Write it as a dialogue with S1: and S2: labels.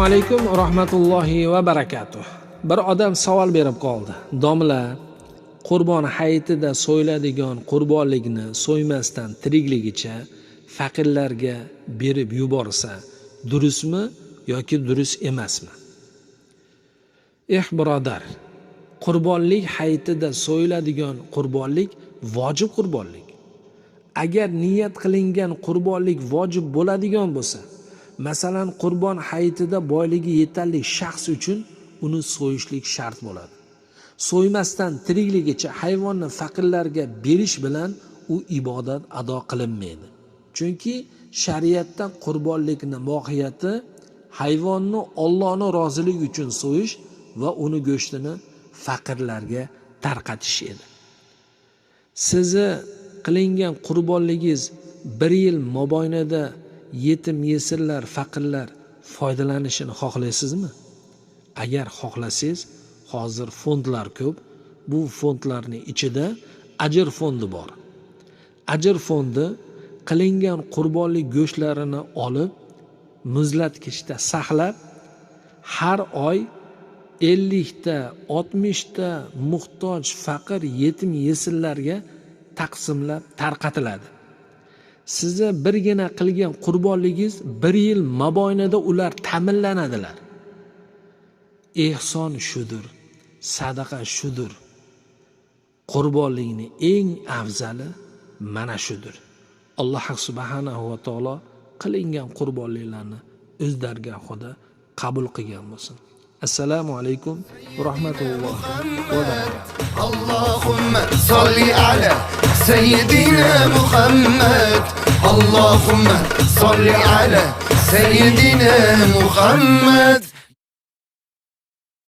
S1: Alaykum va rahmatullohi va barakatuh. Bir odam savol berib qoldi. Domla, Qurbon hayitida so'yiladigan qurbonlikni so'ymasdan tirikligicha faqirlarga berib yuborsa, durustmi yoki durust emasmi? Eh, birodar, qurbonlik hayitida so'yiladigan qurbonlik vojib qurbonlik. Agar niyat qilingan qurbonlik vojib bo'ladigan bo'lsa, masalan, Qurbon hayitida boyligi yetarli shaxs uchun uni so'yishlik shart bo'ladi. So'ymasdan tirikligicha hayvonni faqirlarga berish bilan u ibodat ado qilinmaydi. Chunki shariatda qurbonlikni mohiyati hayvonni Ollohni roziligi uchun so'yish va uni go'shtini faqirlarga tarqatish edi. Sizni qilingan qurbonligingiz bir yil mobaynida yetim yesirlar, faqirlar foydalanishini xohlaysizmi? Agar xohlasangiz, hozir fondlar ko'p. Bu fondlarning ichida Ajr fondi bor. Ajr fondi qilingan qurbonlik go'shtlarini olib, muzlatgichda saqlab, har oy 50 ta, 60 ta muhtoj, faqir, yetim yesirlarga taqsimlab tarqatiladi. Sizni birgina qilgan qurbonligingiz bir yil mobaynida ular ta'minlanadilar. Ehson shudir, sadaqa shudir. Qurbonlikni eng afzali mana shudir. Alloh subhanahu va taolo qilingan qurbonliklarni o'z dargohida qabul qilgan bo'lsin. Assalomu alaykum va rahmatullohi va barakatuh.
S2: اللهم صل على سيدنا محمد، اللهم صل على سيدنا محمد.